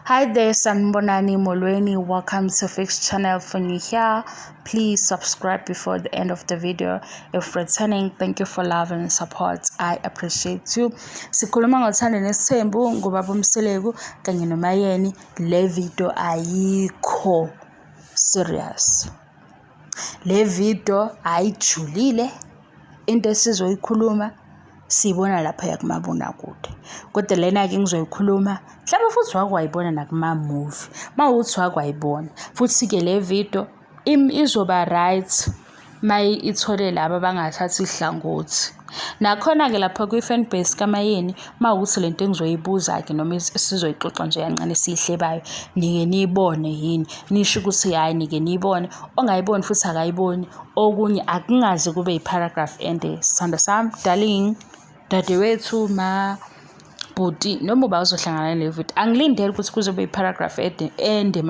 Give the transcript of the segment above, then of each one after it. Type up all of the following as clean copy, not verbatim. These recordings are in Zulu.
Hi there, Sanibonani Molweni. Welcome to Fix Channel. For new here, please subscribe before the end of the video. If returning, thank you for love and support. I appreciate you. Sikhuluma ngothando nesithembu ngobaba uMseleku kanye noMayeni. Le video ayikho serious. Le video ayijulile. Into esizoyikhuluma siyibona laphaya kumabonakude. Kodwa lena-ke ngizoyikhuluma mhlawumbe futhi wake wayibona nakuma-movie. Uma kuwukuthi wake wayibona futhi-ke le video izoba right uma ithole laba abangathathi hlangothi. Nakhona-ke lapha kwi-fan base kaMayeni uma kuwukuthi le nto engizoyibuza-ke noma esizoyixoxa nje kancane esiyihlebayo nike niyibone yini, nisho ukuthi hhayi nike niyibone, ongayiboni futhi akayiboni. Okunye akungaze kube yi-paragraph ende, sithandwa sami, darling, dadewethu, ma, bhuti, noma uba uzohlangana nale video. Angilindele ukuthi kuzobe yi-paragraph ende ende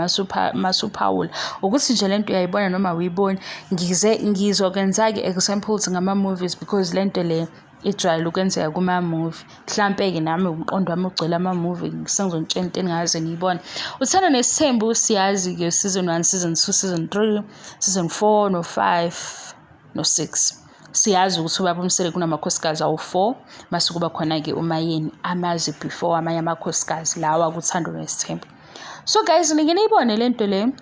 masuphawula. Ukuthi nje lento uyayibona noma awuyiboni. Ngize ngizokwenza-ke examples ngama-movies because lento le ijwayele ukwenzeka kuma-movie. Mhlampe-ke nami umqondo wami ugcwele ama-movie sengizonitshela into engingaze ngiyibone. Uthando Nesithembu siyazi-ke season 1, season 2, season 3, season 4 no-5 no-6. Siyazi ukuthi ubaba uMseleku unamakhosikazi awu-4 mase kuba khona-ke uMayeni amazi before amanye amakhosikazi lawa kuThando Nesithembu. So guys, nike niyibone lento le.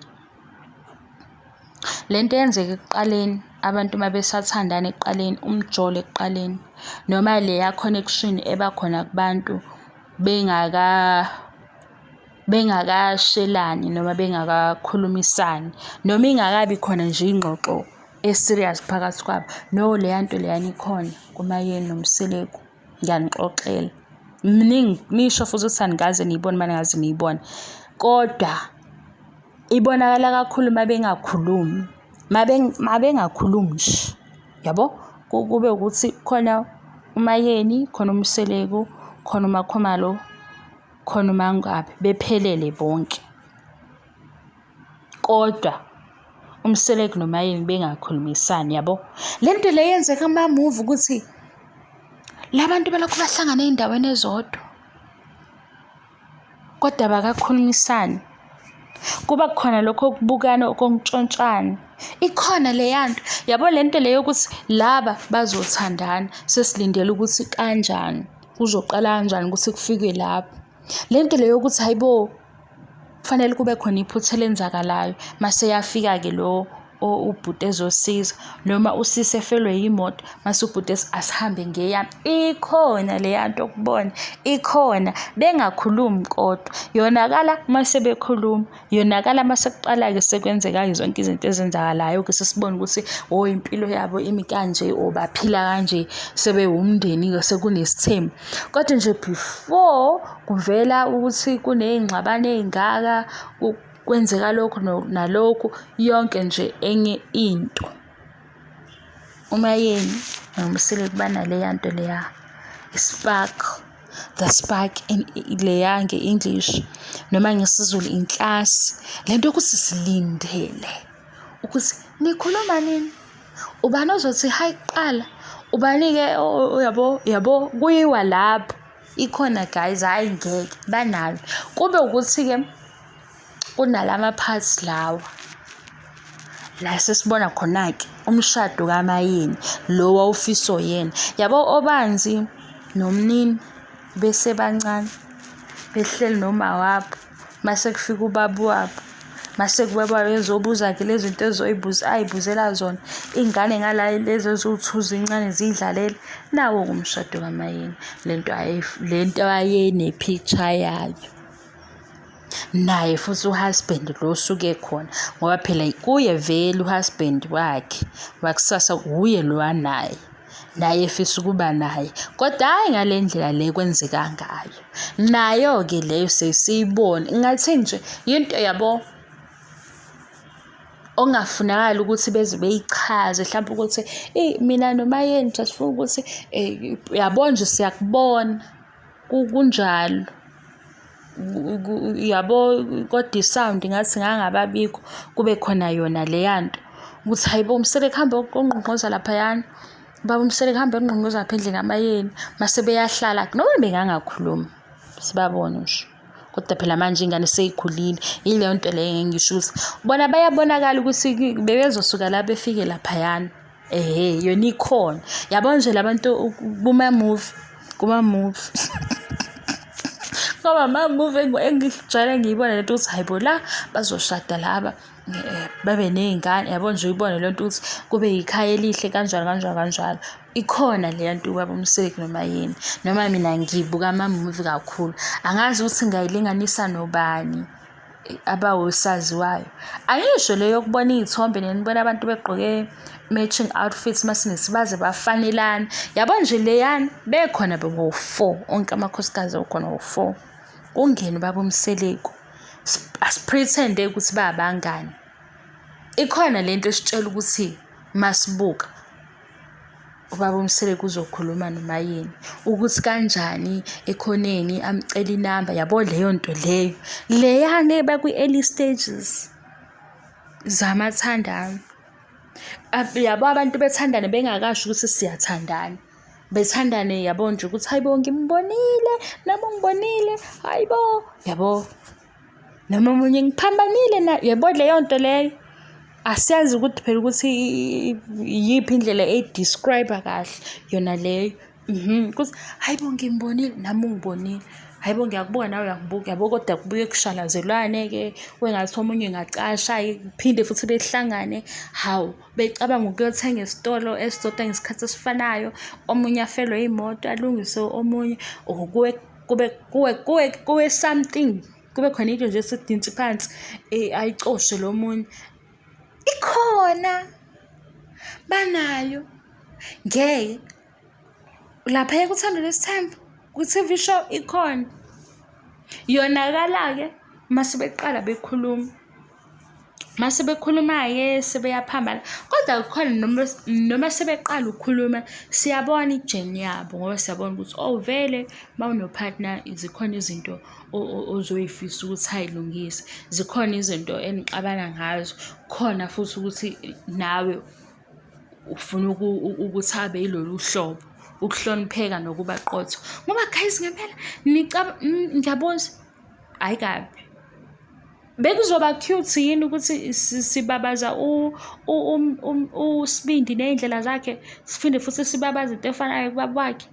Lento eyenzeka ekuqaleni abantu uma besathandana ekuqaleni, umjolo ekuqaleni noma leya connection eba khona kubantu bengakashelani noma bengakakhulumisani noma ingakabi khona nje ingxoxo e-serious phakathi kwabo. No, leya nto leyana ikhona kuMayeni noMseleku, ngiyanixoxela. Mningi nisho futhi ukuthi anikaze niyibone uma ningaze niyibone. Kodwa ibonakala kakhulu uma bengakhulumi, uma bengakhulumi nje, yabo? Kube ukuthi khona uMayeni, khona uMseleku, khona uMakhumalo, khona uMaNgwabe, bephelele bonke. Kodwa uMseleku noMayeni bengakhulumisani, yabo? Le nto le yenzeka kuma-movie ukuthi la bantu balokhu bahlangana ey'ndaweni ezodwa kodwa abakakhulumisani. Kuba khona lokho okubukana okontshontshana. Ikhona leya nto, yabo le nto le yokuthi laba bazothandana sesilindele ukuthi kanjani, kuzoqala kanjani ukuthi kufikwe lapho. Le nto le yokuthi hhayi bo, kufanele kube khona iphutha elenzakalayo mase eyafika-ke lo ubhuti ezosiza noma usisi efelwe yimoto mase ubhuti asihambe ngeyami. Ikhona leya nto kubona, ikhona bengakhulumi kodwa. Yonakala uma sebekhuluma, yonakala uma sekuqala-ke sekwenzeka-ke zonke izinto ezenzakalayo-ke sesibona ukuthi oh impilo yabo imi kanje or baphila kanje sebewumndeni-ke sekunesithembu. Kodwa nje before kuvela ukuthi kuney'ngxabano ey'ngaka, kwenzeka lokhu nalokhu, yonke nje enye into. UMayeni noMseleku banaleya nto leya, i-spark, the spark leya nge-English noma ngesiZulu inhlasi. Le nto yokuthi silindele ukuthi nikhuluma nini, ubani ozothi hhayi kuqala, ubani-ke uyabo, yabo kuyiwa lapho. Ikhona guys, hhayi ngeke banalo. Kube ukuthi-ke kunalama-parts lawa la sesibona khona-ke umshado kaMayeni lo wawufiswa uyena. Yabo oBanzi noMnini besebancane behleli noma wabo mase kufika ubaba wabo mase kubaba ezobuza-ke lezi zinto ezoyibuza ay'buzela zona iy'ngane ngala lezi eziwu-two zincane ziy'dlalela. Nawo-ke umshado kaMayeni lento lento ayene-picture yayo. Naye futhi u-husband lo osuke ekhona ngoba phela kuye vele u-husband wakhe wakusasa wuye lo anaye, naye efisa ukuba naye kodwa hhayi ngale ndlela le kwenzeka ngayo. Nayo-ke leyo sesiyibona ngathi nje yinto yabo okungafunakali ukuthi beze beyichaze hlampe ukuthi eyi mina noMayeni sasifuna ukuthi yabo nje siyakubona kunjalo. Yabo kodwa i-sound ngathi ngangababikho kube khona yona leya nto ukuthi hhayi bo uMseleku hamba ongqongqoza laphayana, ubaba uMseleku hamba ongqongqoza lapha endlini kaMayeni mase beyahlala noma bengangakhulumi sibabone nje. Kodwa phela manje ingane seyikhulile, yileyo nto leyo engisho ukuthi bona bayabonakala ukuthi bebezosuka la befike laphayana. Ehhe, yona ikhona. Yabo nje la bantu kuma-movie, kuma-movie. Ngoba ama-movie engijwayele ngiyibona lento ukuthi hhayi bo la bazoshada laba babe ney'ngane, yabo nje uyibone le nto ukuthi kube yikhaya elihle kanjalo kanjalo kanjalo. Ikhona leya nto ubaba uMseleku noma yini, noma mina ngibuka ama-movie kakhulu. Angazi ukuthi ngingayilinganisa nobani abawosaziwayo. Angisho le yokubona iy'thombe nenibona abantu begqoke matching outfits mase baze bafanelana. Yabo nje leyana bekhona bewo-four, onke amakhosikazi akhona wo-four. Kungene ubaba uMseleku, asi-pretend-e ukuthi babangani. Ikhona le nto esitshela ukuthi masibuka ubaba uMseleku uzokhuluma noma yini, ukuthi kanjani ekhoneni amcele inamba, yabo leyo nto leyo. Leyana eba kwi-early stages zamathandana. Yabo abantu bethandane bengakasho ukuthi siyathandana. Bethandane yabo nje ukuthi hayi bo ngimbonile, nami ungibonile, hayi bo, yabo. Noma omunye ngiphambanile na, yabo leyo nto leyo. Asiyazi ukuthi phela ukuthi iyiphi indlela eyi-describe-a kahle yona leyo. Ukuthi hhayi bo ngimbonile, nami ungibonile. Hhayi bo ngiyakubuka nawe uyangibuka, yabo kodwa kubuye kushalazelwane-ke kwengathi omunye engacasha-ke kuphinde futhi behlangane. Hawu, becabanga ukuyothenga esitolo esisodwa ngesikhathi esifanayo, omunye afelwe imoto alungise omunye or kuwe kube kuwe kuwe kuwe something, kube khona into nje esidinsi phansi ayicoshe lo munye. Ikhona, banayo. Ngeke laphaya kuThando Lwesithembu kwi-T_V show ikhona. Yonakala-ke uma sebeqala bekhuluma. Uma sebekhuluma-ke sebeyaphambana, kodwa kukhona noma noma sebeqala ukukhuluma siyabona ijeni yabo ngoba siyabona ukuthi oh vele uma uno-partner zikhona izinto ozoyifisa ukuthi ay'lungise, zikhona izinto enixabana ngazo, khona futhi ukuthi nawe ufuna ukuthi abe yilolu hlobo, ukuhlonipheka nokuba qotho. Ngoba guys ngempela ngiyabuza, hhayi kabi. Bekuzoba cute yini ukuthi sibabaza uSibindi ney'ndlela zakhe, siphinde futhi sibabaze into efanayo kubaba wakhe?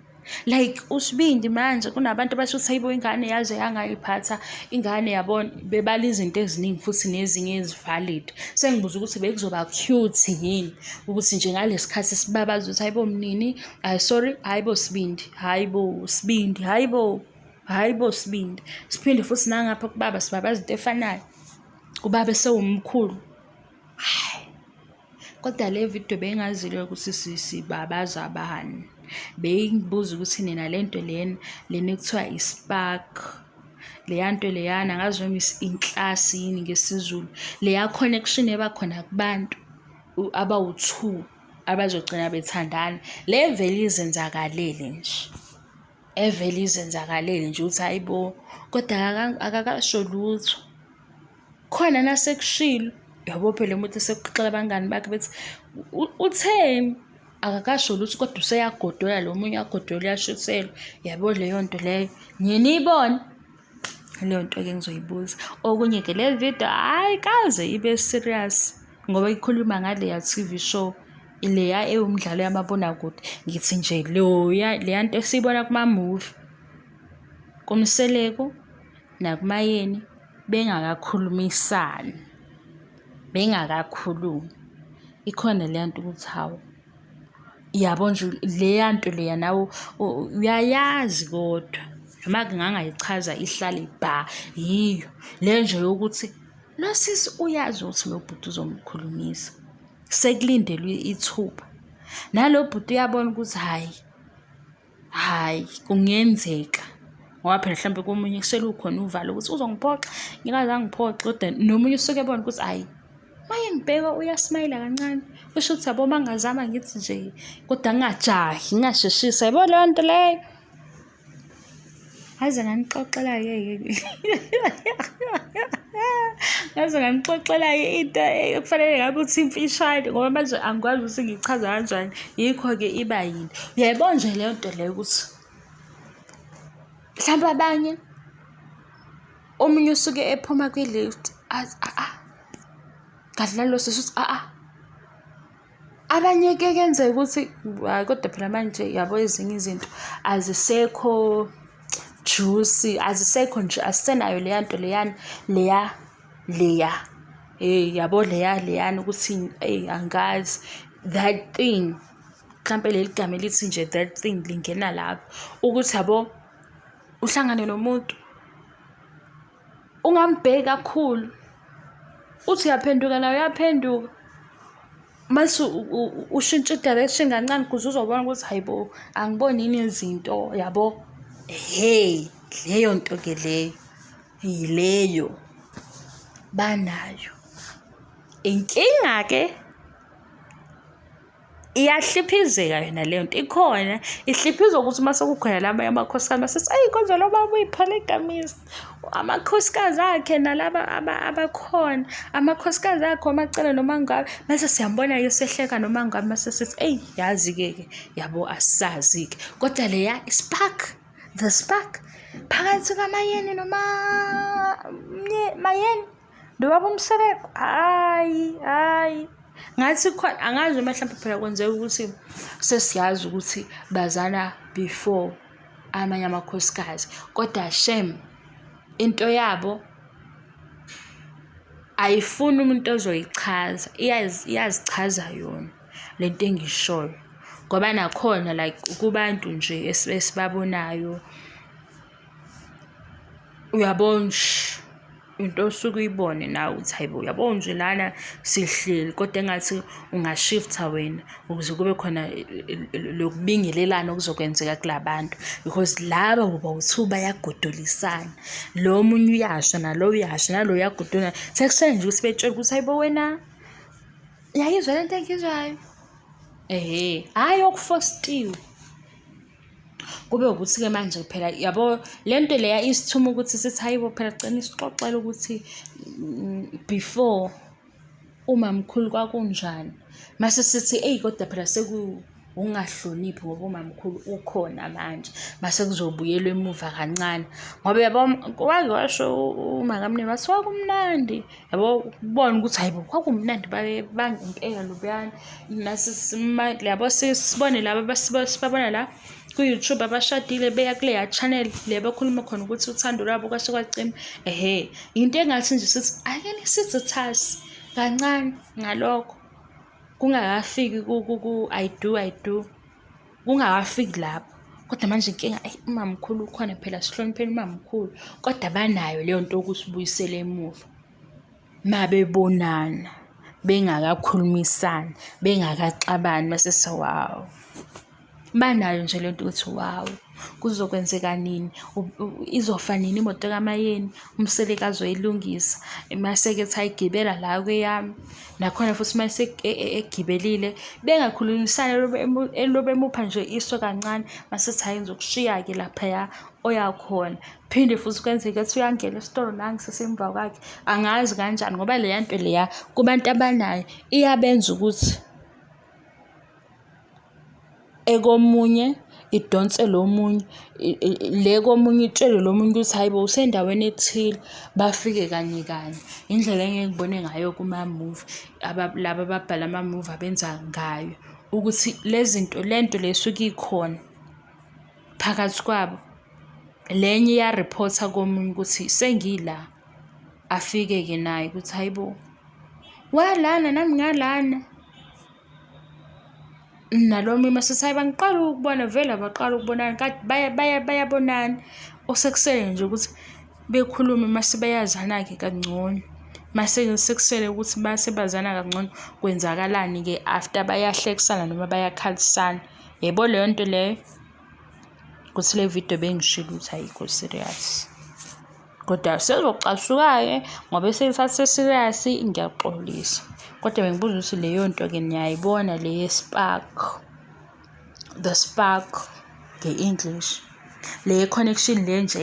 Like uSibindi manje kunabantu abasho ukuthi hayibo ingane yaze yangayiphatha ingane yabona bebala izinto eziningi futhi nezinye ezi-valid. Sengibuza ukuthi bekuzoba cute yini ukuthi nje ngalesi khathi sibabaza ukuthi hayibo Mnini, ayi sorry, hhayi bo Sibindi, hhayi bo Sibindi, hhayi bo. Hhayi bo Sibindi. Siphinde futhi nangapha kubaba sibabaza into efanayo. Ubaba esewumkhulu. Hhayi. Kodwa le video bengazile ukuthi sibabaza bani. Beyingibuza ukuthi nina le nto lena lena ekuthiwa i-spark. Leya nto leyana angazi noma inhlasi yini ngesiZulu. Leya connection eba khona kubantu abawu-two abazogcina bethandana. Le vele izenzakalele nje. Evele izenzakalele nje ukuthi hhayi bo, kodwa akakasho lutho. Khona nasekushilo, yabo phela umuntu esexoxela abangani bakhe bethi utheni? Akakasho lutho kodwa useyagodola lo munye uyagodola uyashuselwa. Yabo leyo nto leyo, niye niyibone leyo nto-ke ngizoyibuza. Okunye-ke le video hhayi kaze ibe serious ngoba ikhuluma ngaleya T_V show. Leya ewumdlalo yamabonakude ngithi nje loya leya nto esiyibona kuma-movie kuMseleku nakuMaYeni bengakakhulumisani, bengakakhulumi ikhona leya nto ukuthi hawu yabo nje leya nto leya nawe uyayazi kodwa noma ngingangayichaza ihlale bha yiyo le nje yokuthi lo sisi uyazi ukuthi lo bhuti uzomkhulumisa. Sekulindelwe ithuba. Nalo bhuti uyabona ukuthi hhayi, hhayi kungenzeka ngoba phela hlampe komunye selukhona uvalo ukuthi uzongiphoxa, ngeke aze angiphoxe kodwa nomunye usuke ebona ukuthi hhayi uma engibheka uyasmayila kancane. Kusho ukuthi yabo uma ngingazama ngithi nje kodwa ngingajahi, ngingasheshisi, yabo leyo nto leyo. Ngaze nganixoxela-ke ngaze nganixoxela-ke into ekufanele ngabe uthi imfishane ngoba manje angikwazi ukuthi ngichaze kanjani. Yikho-ke iba yini. Uyayibona nje leyo nto leyo ukuthi mhlampe abanye. Omunye usuke ephuma kwi-lift athi a-a, kanti nalo sisi uthi a-a. Abanye kuye kuyenzeka ukuthi hhayi kodwa phela manje yabo ezinye izinto azisekho juicy, azisekho nje asisenayo leya nto leyana leya leya. Hheyi yabo leya leyana ukuthi eyi angazi that thing. Mhlampe leli gama elithi nje that thing lingena lapho ukuthi yabo uhlangane nomuntu ungambheki kakhulu uthi uyaphenduka naye uyaphenduka mase ushintsha i-direction kancane ukuze uzobona ukuthi hayi bo angiboni yini izinto yabo. Ehhe leyo nto-ke leyo yileyo banayo. Inkinga-ke Iyahliphizeka yona leyo nto ikhona ihliphizwa ukuthi uma sekukhona la amanye amakhosikazi mase eyi kodwa lo baba uyi-polygamist amakhosikazi akhe nalaba abakhona amakhosikazi akhe omacele noma ngabe mase siyambona-ke sehleka noma ngabe mase sithi eyi yazi-ke ke yabo asazi-ke kodwa leya i-spark the spark phakathi kamayeni noma mayeni Nobaba uMseleku, hhayi, hhayi. Ngathi khona angazi noma hlampe phela kwenzeka ukuthi sesiyazi ukuthi bazana before amanye amakhosikazi, kodwa shame into yabo ayifuni umuntu ozoyichaza, iyazichaza yona le nto engiyishoyo. Ngoba nakhona like kubantu nje esibabonayo uyabona nje into osuke uyibone nawe ukuthi hayi bo uyabo nje lana sihleli kodwa engathi ungashiftha wena ukuze kube khona lokubingelelana okuzokwenzeka kula bantu because laba bobawu-two bayagodolisana lo omunye uyasha nalo uyasha nalo uyagodola sekusele nje ukuthi betshele ukuthi hayi bo wena uyayizwa le nto engiyizwayo ehhe hhayi okufostiwe. Kube ukuthi-ke manje phela yabo le nto leya isithuma ukuthi sithi hayi bo phela cela nisixoxele ukuthi before umamkhulu kwakunjani. Mase sithi eyi kodwa phela ukungahloniphi ngoba umamkhulu ukhona manje, mase kuzobuyelwa emuva kancane. Ngoba uyabo wake washo umakamnene wathi kwakumnandi yabo ukubona ukuthi hhayi bo kwakumnandi bangempela lobuyana. Yabo sibone laba sibabona la ku-YouTube abashadile beya kuleya channel le bakhuluma khona ukuthi uthando lwabo kwase kwacima. Ehhe, into engathi nje sithi ake nisithi thasi kancane ngalokho kungakafiki ku-I do, I do. Kungakafiki lapho. Kodwa manje inkinga eyi umamkhulu ukhona phela sihlonipheni umamkhulu, kodwa banayo leyo nto yokusibuyisela emuva. Mabebonana bengakakhulumisani, bengakaxabani mase wow. Banayo nje lento ukuthi wow, kuzokwenzeka nini, izofa nini imoto kaMayeni, uMseleku azoyilungisa. Mase-ke ethi ayigibela la kweyami, nakhona futhi mase egibelile bengakhulumisani elobe emupha nje iso kancane, mase ethi hhayi ngizokushiya-ke laphaya oyakhona. Phinde futhi kwenzeke ethi uyangena esitolo nangu ngisesemva kwakhe, angazi kanjani ngoba leya nto leya kubantu abanayo iyabenza ukuthi ekomunye idonse lo munye, le komunye itshele lo munye ukuthi hhayi bo usendaweni ethile, bafike kanye kanye. Indlela engike ngibone ngayo kumamuvi laba ababhala amamuvi abenza ngayo ukuthi le zinto le nto le isuke ikhona phakathi kwabo. Le enye iyariphotha komunye ukuthi sengila, afike-ke naye ukuthi hhayi bo, walana nami ngalana. Nalo omunye mase ethi hhayi bangiqala ukukubona vele abaqali ukubonana kade bayabonana. Osekusele nje ukuthi bekhulume mase beyazana-ke kangcono. Mase sekusele ukuthi mase bazana kangcono kwenzakalani-ke after bayahlekisana noma bayakhalisana. Yebo leyo nto leyo. Ukuthi le video bengishilo ukuthi ayikho serious. Kodwa sezocasuka-ke ngoba eseyithathe serious ngiyaxolisa. Kodwa bengibuza ukuthi leyo nto-ke niyayibona le ye-spark, the spark nge-English. Le connection le nje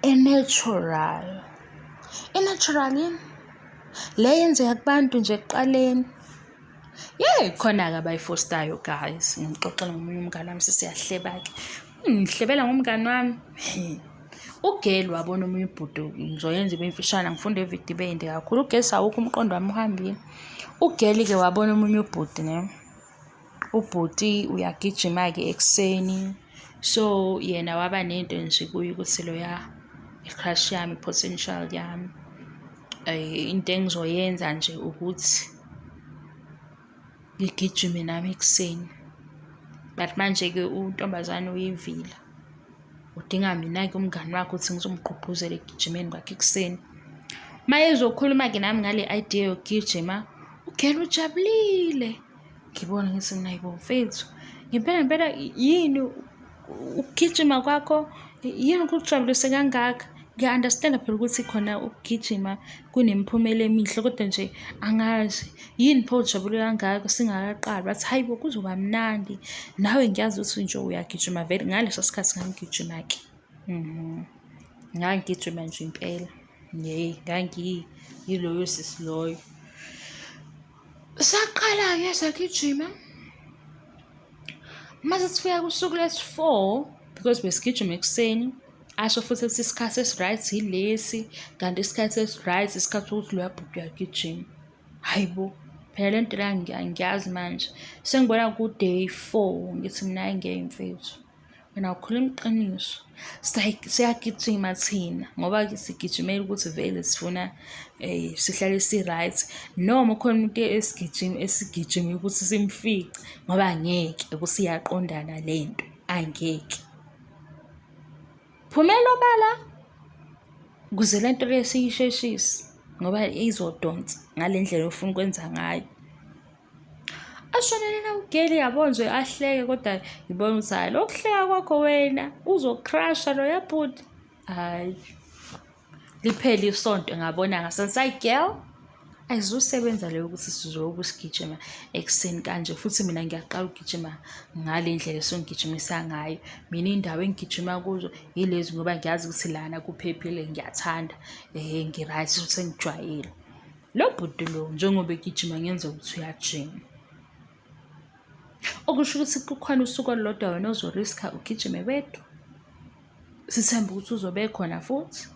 e-natural. I-natural yini? Le yenzeka kubantu nje ekuqaleni. Yeyi khona-ke abayifostayo guys. Ngixoxela ngomunye umngane wami sesiyahleba-ke. Ngihlebela ngomngani wami. Ugeli wabona omunye ubhuti, ngizoyenza ibe mfishane, ngifunde ividiyo ibe yinde kakhulu. Ugesi awukho, umqondo wami uhambile. Ugeli-ke wabona omunye ubhuti ne, ubhuti uyagijima-ke ekuseni. So yena waba nento nje kuye ukuthi loya i-crush yami, i-potential yami. Into engizoyenza nje ukuthi ngigijime nami ekuseni. But manje-ke untombazane uyivila. Udinga mina-ke umngani wakhe ukuthi ngizomgqugquzela ekugijimeni kwakhe ekuseni. Uma ezokhuluma-ke nami ngale idea yokugijima, ugela ujabulile. Ngibona ngithi mina hayibo mfethu, ngempela ngempela yini ukugijima kwakho, yini kukujabulise kangaka? Ngiya-understand-a phela ukuthi khona ukugijima kunemiphumela emihle kodwa nje angazi yini pho ujabule kangaka singakaqali. Wathi hhayi bo kuzoba mnandi, nawe ngiyazi ukuthi nje uyagijima vele. Ngaleso sikhathi ngangigijima-ke, ngangigijima nje impela, ngangiyiloyo sisi loyo. Saqala-ke sagijima, mase sifika kusuku lesi-four because besigijima ekuseni. Asho futhi ukuthi isikhathi esi-right yilesi, kanti isikhathi esi-right isikhathi sokuthi loya bhuti uyagijima. Hhayi bo, phela le nto le angiyazi manje. Sengibona ku-day four ngithi mina hhayi ngeke mfethu, wena awukhulumi iqiniso. Siyagijima thina ngoba-ke sigijimela ukuthi vele sifuna sihlale si-right. Noma ukhona umuntu esigijima ukuthi simfice ngoba angeke ukuthi iyaqondana le nto, angeke. Phumela obala ukuze le nto le siyisheshise ngoba izodonsa ngale ndlela ofuna ukwenza ngayo. Ashonelena ugeli yabo nje ahleke kodwa ngibona ukuthi hhayi lokuhleka kwakho wena uzokhrasha loya bhuti. Hhayi, liphele isonto ngabona ngasense hayi girl ayizusebenza leyo ukuthi sizobe sigijima ekuseni kanje futhi mina ngiyaqala ukugijima ngale ndlela esongigijimisa ngayo. Mina iy'ndawo engigijima kuzo yilezi ngoba ngiyazi ukuthi lana kuphephile ngiyathanda ngi-right sengijwayele. Lo bhuti lo njengoba egijima ngenza ukuthi uyajima. Okusho ukuthi kukhona usuku olulodwa wena ozoriskha ugijime wedwa. Sithembe ukuthi uzobe ekhona futhi.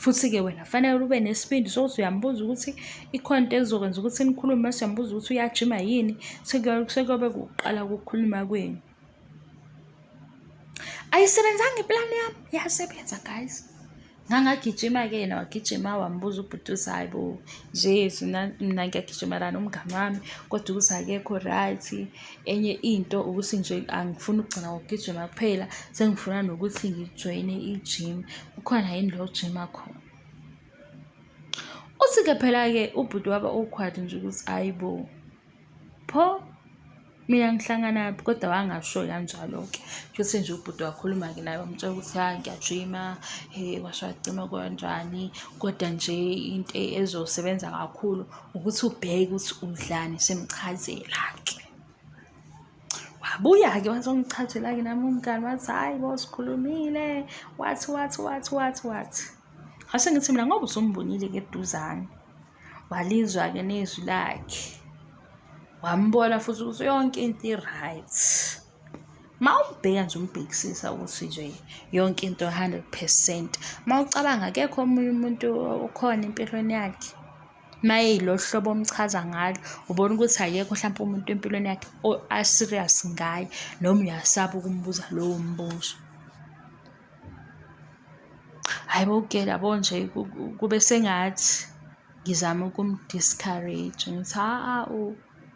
Futhi-ke wena fanele ube nesibindi sokuthi uyambuza ukuthi ikhona into ezokwenza ukuthi nikhulume mase uyambuza ukuthi uyajima yini, sekuyobe kuqala ukukhuluma kwenu. Ayisebenzanga iplani yami, yasebenza guys. Ngangagijima-ke yena wagijima wambuza ubhuti ukuthi hhayi bo nje mina ngiyagijima la nomngani wami kodwa ukuthi akekho right. Enye into ukuthi nje angifuni ukugcina ngokugijima kuphela sengifuna nokuthi ngijoyine i-gym, kukhona yini la ojima khona? Uthi-ke phela-ke ubhuti waba awkward nje ukuthi hhayi bo, pho mina ngihlanganaphi kodwa wangasho kanjalo-ke. Kushuthi nje ubhuti wakhuluma-ke naye wamtshela ukuthi ya ngiyajima, kwasho kwacima kanjani, kodwa nje into ezosebenza kakhulu ukuthi ubheke ukuthi udlani semchazela-ke. Wabuya-ke wazongichazela-ke nami umngani wathi hhayi bo sikhulumile, wathi wathi wathi wathi wathi. Ngase ngithi mina ngoba usumbonile-ke eduzane, walizwa-ke nezwi lakhe, wambona futhi ukuthi yonke into i-right. Uma umbheka nje umbhekisisa ukuthi nje yonke into hundred percent, uma ucabanga akekho omunye umuntu okhona empilweni yakhe. Uma eyilo hlobo omchaza ngalo, ubona ukuthi akekho hlampe umuntu empilweni yakhe a-serious ngaye noma uyasaba ukumbuza lowo mbuzo. Hhayi bo girl yabo nje kube sengathi ngizama ukum-discourage-a ngithi ha-a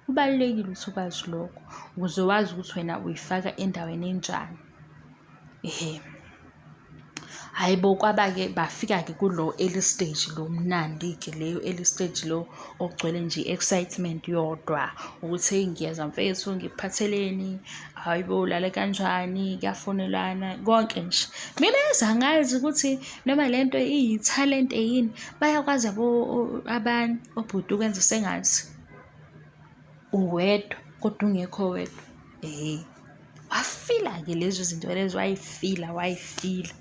kubalulekile ukuthi ukwazi lokho ukuze wazi ukuthi wena uy'faka endaweni enjani. Ehhe. Hhayi bo, kwaba-ke bafika-ke kulo early stage lo mnandi-ke leyo early stage lo ogcwele nje i-excitement yodwa ukuthi hheyi ngiyeza mfethu ngikuphatheleni, hhayi bo ulale kanjani, kuyafonelwana konke nje. Mina angazi ukuthi noma le nto iyithalente yini, bayakwazi abanye obhuti ukwenza sengathi uwedwa kodwa ungekho wedwa, ehhe. Wafila-ke lezo zinto lezo way'fila way'fila.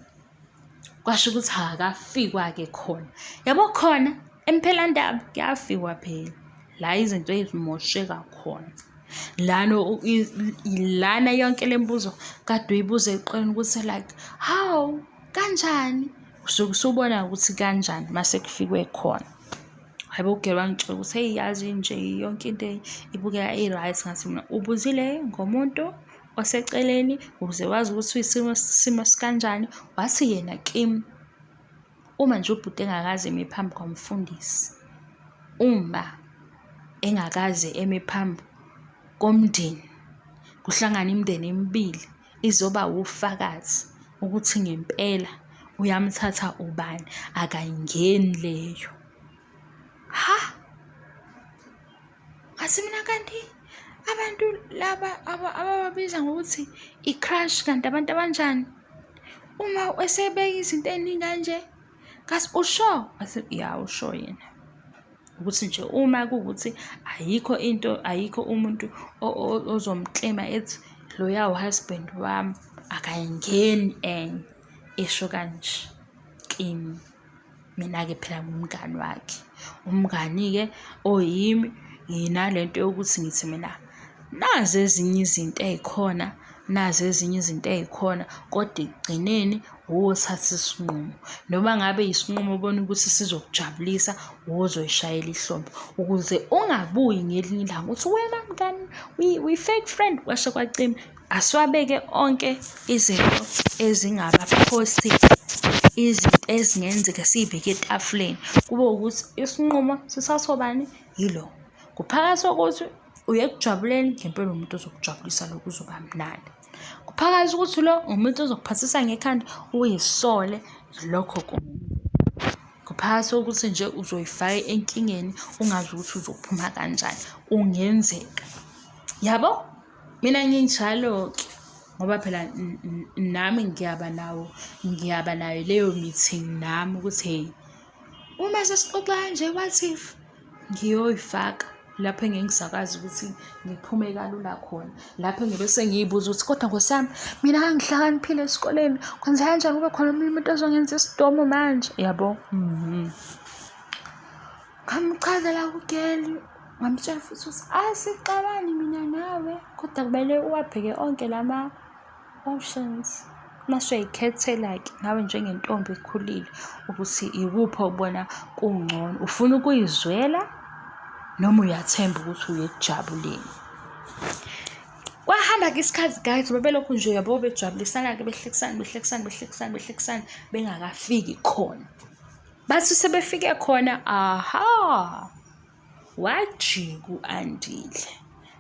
Kwasho ukuthi akafikwa-ke khona. Yabo khona emphelandaba kuyafikwa phela la izinto ey'mosheka khona. Lana lana yonke le mibuzo kade uyibuza eqeleni ukuthi like, hawu. Kanjani? Usuke usubona ukuthi kanjani mase kufikwe khona. Hhayi bo, ugirl wangitshela ukuthi heyi yazi nje yonke into ibukeka i-right. Ngathi mina ubuzile ngomuntu oseceleni ukuze wazi ukuthi uyisimo simo sikanjani. Wathi yena kimi, uma nje ubhuti engakaze eme phambi kwamfundisi, uma engakaze eme phambi komndeni, kuhlangane imindeni emibili izoba wufakazi ukuthi ngempela uyamthatha ubani, akayingeni leyo. Ha! Ngathi mina kanti abantu laba abababiza ngokuthi i-crush kanti abantu abanjani? Uma esebeka izinto ey'ningi kanje, ngathi usho? Wathi ya usho yena. Ukuthi nje uma kuwukuthi ayikho into, ayikho umuntu ozomkleyima ethi loya u-husband wami, akayingeni enye, esho kanje kimi. Mina-ke phela ngumngani wakhe. Umngani-ke oyimi nginale nto yokuthi ngithi mina nazi ezinye izinto ey'khona, nazi ezinye izinto ey'khona kodwa ekugcineni wuwe othatha isinqumo. Noma ngabe isinqumo obona ukuthi sizokujabulisa, wuwe ozoyishayela ihlombe ukuze ungabuyi ngelinye ilanga uthi wena mngani we-fake friend kwasha kwacima. Asiwabeke onke izinto ezingaba possible, izinto ezingenzeka siy'beke etafuleni. Kube ukuthi isinqumo sithathwa ubani? Yilo. Kuphakathi kokuthi uye ekujabuleni, ngempela umuntu ozokujabulisa lo kuzoba mnandi. Kuphakathi ukuthi lo umuntu ozokuphathisa ngekhanda uyisole lokho kuphakathi kokuthi nje uzoyifaka enkingeni ungazi ukuthi uzophuma kanjani. Kungenzeka. Yabo? Mina nginjalo-ke ngoba phela nami ngiyaba nawo, ngiyaba nayo leyo meeting nami ukuthi hheyi, uma sesixoxa kanje what if ngiyoyifaka lapho engeke ngisakwazi ukuthi ngiphume kalula khona. Lapho engiyobe sengiy'buza ukuthi kodwa Nkosi yami mina ngangihlakaniphile esikoleni kwenzeka kanjani kube khona omunye umuntu ozongenza isidomu manje, yabo? Ngamchazela u-girl, ngamtshela futhi ukuthi asixabani mina nawe kodwa kumele uwabheke onke lama-options. Mase uyayikhethela-ke nawe njengentombi ekhulile ukuthi ikuphi okubona kungcono. Ufuna ukuyizwela noma uyathemba ukuthi uye ekujabuleni. Kwahamba-ke isikhathi guys, babelokhu nje uyabo bejabulisana-ke behlekisana behlekisana behlekisana behlekisana bengakafiki khona. Bathi sebefike khona, aha, wajika u-Andile.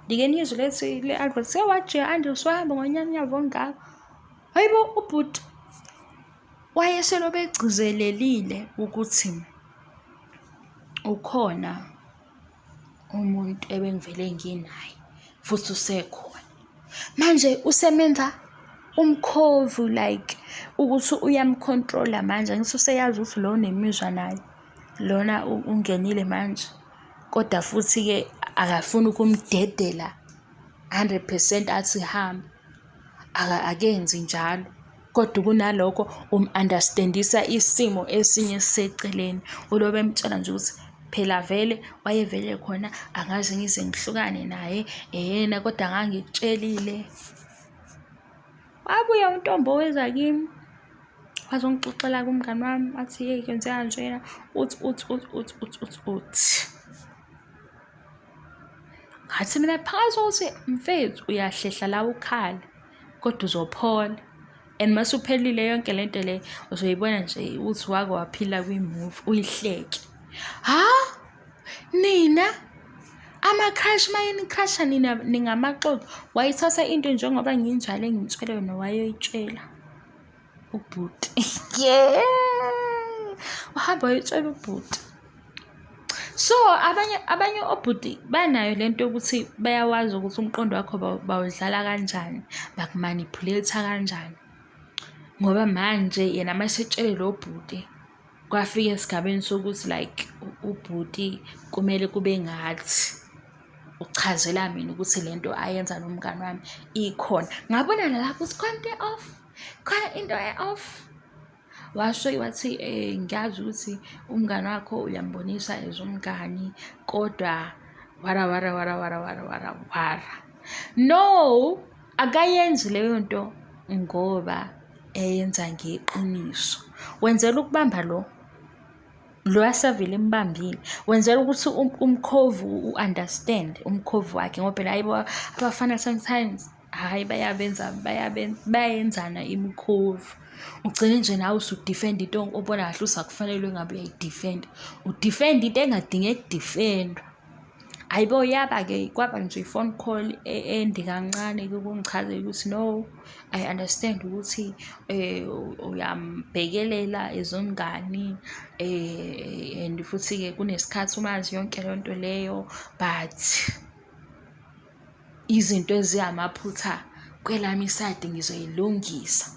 Ndike niyizwe lethi le advert sewajika Andile uswahamba ngonyanyavu ongaka. Hayibo ubhuti wayeselobe egcizelelile ukuthi ukhona umuntu ebengivele nginaye futhi usekhona. Manje usemenza umkhovu like ukuthi uyamkhontrola manje, angithi useyazi ukuthi lo unemizwa naye, lona ungenile manje. Kodwa futhi-ke akafuni ukumdedela hundred percent athi hamba, akenzi njalo. Kodwa kunalokho umu-understand-isa isimo esinye esiseceleni, ulobe emtshela nje ukuthi phela vele wayevele khona angaze ngize ngihlukane naye ehena kodwa ngangikutshelile. Wabuya uNtombo weza kimi wazongixoxela-ke umngani wami wathi yeyi kwenzeka kanjena uthi uthi uthi uthi uthi uthi uthi. Ngathi mina phakathi ukuthi mfethu uyahlehla la ukhale kodwa uzophola and mase uphelile yonke le nto le uzoyibona nje ukuthi wake waphila kwi-movie uyihleke. Ha? Nina ama-crush maye ni-crush-a nina ningamaxoxo. Wayithatha into njengoba nginjalo engimtshele yona wayoyitshela ubhuti. Yeah! Wahamba wayotshela ubhuti. So abanye abanye obhuti banayo lento yokuthi bayawazi ukuthi umqondo wakho bawudlala kanjani, bakumanipulate kanjani. Ngoba manje yena uma esetshele lo bhuti kwafika esigabeni sokuthi like ubhuti kumele kube ngathi uchazela mina ukuthi le nto ayenza nomngani wami ikhona. Ngabona nalapho ukuthi khona into e-off, khona into e-off. Washo wathi ngiyazi ukuthi umngani wakho uyambonisa as umngani kodwa wara wara wara wara wara wara wara. No, akayenzi leyo nto ngoba eyenza ngeqiniso. Wenzela ukubamba lo lo asavele embambile, wenzela ukuthi umkhovu u-understand umkhovu wakhe ngoba phela hhayi bo abafana sometimes hhayi bayabenza bayenzana imikhovu. Ugcine nje nawe usu-defend-a into obona kahle ukuthi akufanele ngabe uyayi-defend-a. U-defend-a into engadingeki ukudifendwa. Hhayi bo yaba-ke kwaba nje i-phone call ende kancane-ke ukungichazela ukuthi no, I understand ukuthi uyambhekelela as umngani and futhi-ke kunesikhathi umazi yonke leyo nto leyo but izinto eziyamaphutha kwelami isayidi ngizoyilungisa.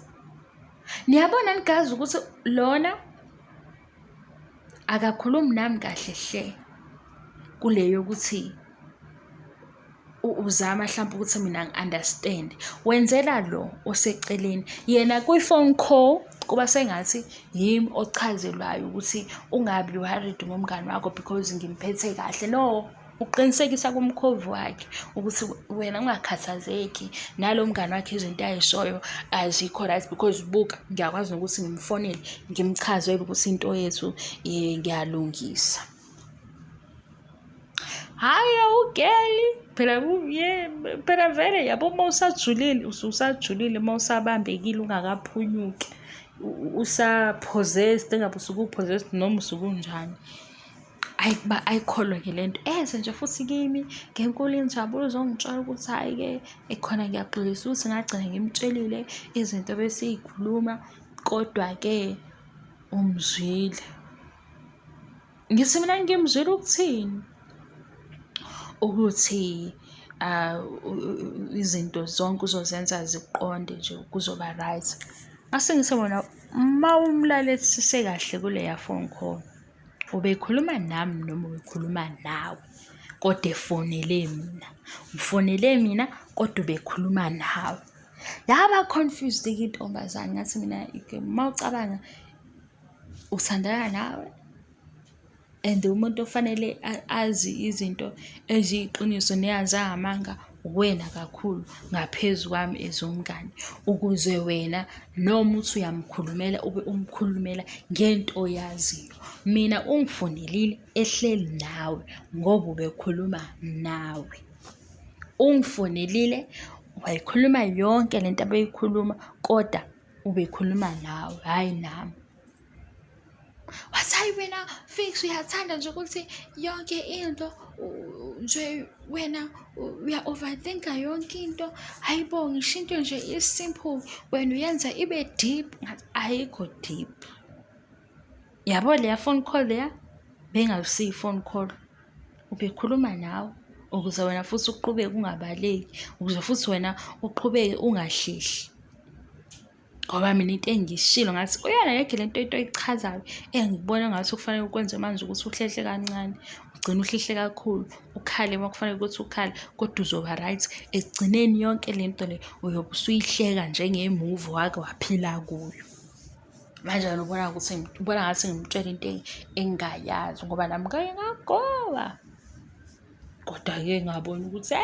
Niyabona yini guys ukuthi lona akakhulumi nami kahle hle kule yokuthi uzama hlampe ukuthi mina ngi-understand. Wenzela lo oseceleni, yena kwi-phone call kuba sengathi yimi ochazelwayo ukuthi ungabi worried ngomngani wakho because ngimphethe kahle. No, uqinisekisa kumkhovu wakhe ukuthi wena ungakhathazeki nalo mngani wakhe izinto ayishoyo azikho right because buka ngiyakwazi nokuthi ngimfonele ngimchazele ukuthi into yethu ngiyalungisa. Hhayi awugeli phela phela vele yabo uma usajulile ususajulile uma usabambekile ungakaphunyuki usa-possessed engabe usuke u-possessed noma usuke unjani. Ayi kuba ayikholwe-ke le nto eze nje futhi kimi ngenkulu injabulo uzongitshela ukuthi hhayi-ke khona ngiyaxolisa ukuthi ngagcina ngimtshelile izinto ebesiy'khuluma kodwa-ke umzwile. Ngithi mina ngimzwile ukuthini? Ukuthi izinto zonke uzozenza ziqonde nje kuzoba right. Ngase ngithi mina uma umlalelisise kahle kuleya phone call, ubekhuluma nami noma ubekhuluma nawe kodwa efonele mina? Ufonele mina kodwa ubekhuluma nawe. Yaba confused-ke intombazane ngathi mina uma ucabanga uthandana nawe and umuntu ofanele azi izinto eziyiqiniso nezingamanga uwena kakhulu ngaphezu kwami as umngani. Ukuze wena noma uthi uyamkhulumela ube umkhulumela ngento oyaziyo. Mina ungifonelile ehleli nawe ngoba ubekhuluma nawe. Ungifonelile wayikhuluma yonke lento abeyikhuluma kodwa ubekhuluma nawe, hhayi nami. Wathi hhayi wena Fiks uyathanda nje ukuthi yonke into nje wena uya-overthink-a yonke into. Hhayi bo ngisho into nje i-simple wena uyenza ibe deep. Ngathi ayikho deep. Yabo leya phone call leya beyingasiyo i-phone call, ubekhuluma nawe ukuze wena futhi uqhubeke ungabaleki, ukuze futhi wena uqhubeke ungahlehli. Ngoba mina into engiyishilo ngathi uyona yonke le nto into oyichazayo engikubona ngathi kufanele ukwenze manje ukuthi uhlehle kancane, ugcine uhlehle kakhulu, ukhale uma kufanele ukuthi ukhale, kodwa uzoba right. Ekugcineni yonke le nto le uyobe usuyihleka njenge-movie owake waphila kuyo. Manje wena ubona ukuthi ubona ngathi ngimtshela into engingayazi ngoba nami ngake ngagoba. Kodwa-ke ngabona ukuthi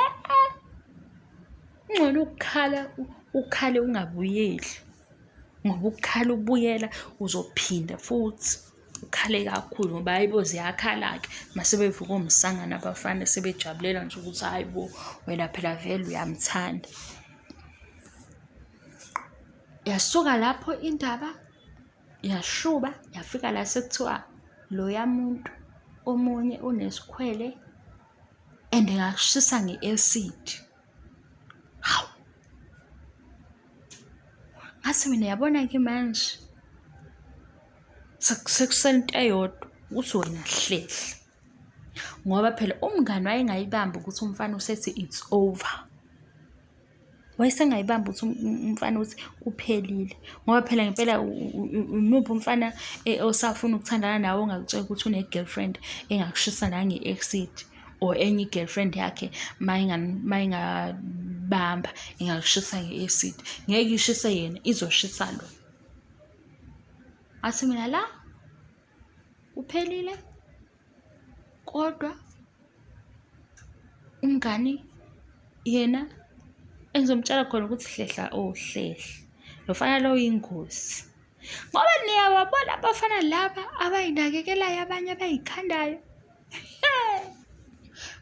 kungcono ukukhala ukhale ungabuyeli ngoba ukukhala ubuyela uzophinda futhi ukhale kakhulu ngoba hhayi bo ziyakhala-ke mase bevuka omsangano abafana sebejabulela nje ukuthi hhayi bo wena phela vele uyamthanda. Yasuka lapho indaba yashuba yafika la sekuthiwa loya muntu omunye unesikhwele and engakushisa nge-acid. Hawu! Ngathi mina yabona-ke manje sekusele into eyodwa ukuthi wena hlehla. Ngoba phela umngani wayengayibambi ukuthi umfana usethi it's over. Wayesengayibamba ukuthi umfana ukuthi kuphelile ngoba phela ngempela imuphi umfana osafuna ukuthandana nawe ongakutshela ukuthi une-girlfriend engakushisa nange-acid or enye i-girlfriend yakhe uma ingabamba ingakushisa nge-acid. Ngeke ishise yena, izoshisa lo. Ngathi mina la kuphelile kodwa umngani yena engizomtshela khona ukuthi hlehla oh hlehla. Lo mfana lo uyingozi. Ngoba niyababona abafana laba abayinakekelayo abanye abayikhandayo.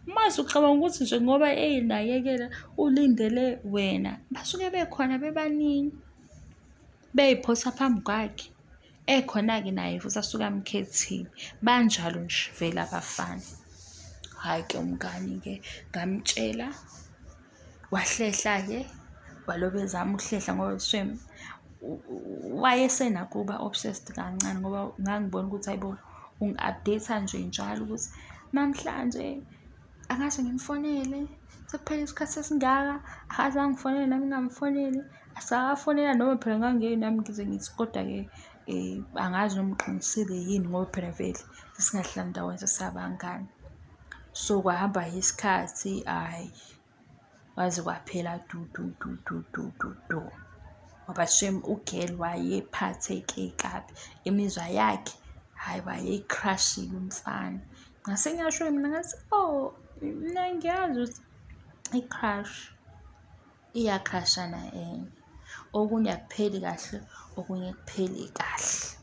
Mase ucabanga ukuthi nje ngoba eyinakekela ulindele wena, basuke bekhona bebaningi bey'phosa phambi kwakhe. Ekhona-ke naye futhi asuke amkhethile. Banjalo nje vele abafana. Hhayi-ke umngani-ke ngamtshela wahlehla-ke walobe ezama ukuhlehla ngoba shame wayesenakho ukuba obsessed kancane ngoba ngangibona ukuthi hayibo ungi-update-a nje njalo ukuthi namhlanje akaze ngimfonele sekuphele isikhathi esingaka akaze angifonele nami ngingamfoneli asakafonela noma phela ngangeke nami ngize ngithi kodwa-ke um angazi noma uqinisile yini ngoba phela vele sesingahlali ndawonye sesabangani. So kwahamba isikhathi hhayi kwaze kwaphela du du du du du du du. Ngoba shame u-girl wayephatheke kabi, imizwa yakhe hhayi wayeyi-crush-ile umfana. Ngase ngiyasho mina ngathi, oh mina ngiyazi ukuthi i-crush iya-crush-ana enye. Okunye akupheli kahle, okunye kupheli kahle.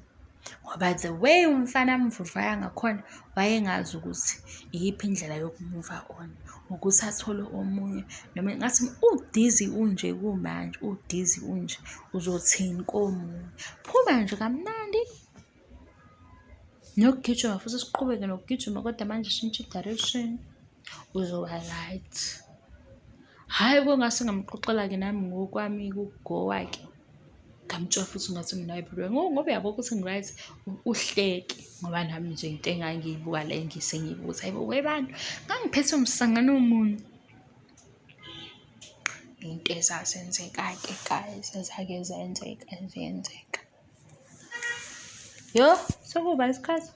Ngoba the way umfana amvuvaya ngakhona wayengazi ukuthi iyiphi indlela yoku-move-a on, ukuthi athole omunye noma ngathi u-dizzy unje kumanje, u-dizzy unje uzothini komunye. Phuma nje kamnandi nokugijima futhi siqhubeke nokugijima kodwa manje shintsha i-direction uzoba right. Hhayi kungase ngamxoxela-ke nami ngokwami ukugowa-ke. Ngamtshela futhi ngathi mina hhayi phela ngoba uyabo ukuthi ngi-right uhleke ngoba nami nje into engangiyibuka le ngise ngiyibuka ukuthi hayibo webantu ngangiphethwe umsangano omunye. Into ezazenzeka-ke guys, ezake zenzeka ziyenzeka. Yo, sekuba isikhathi.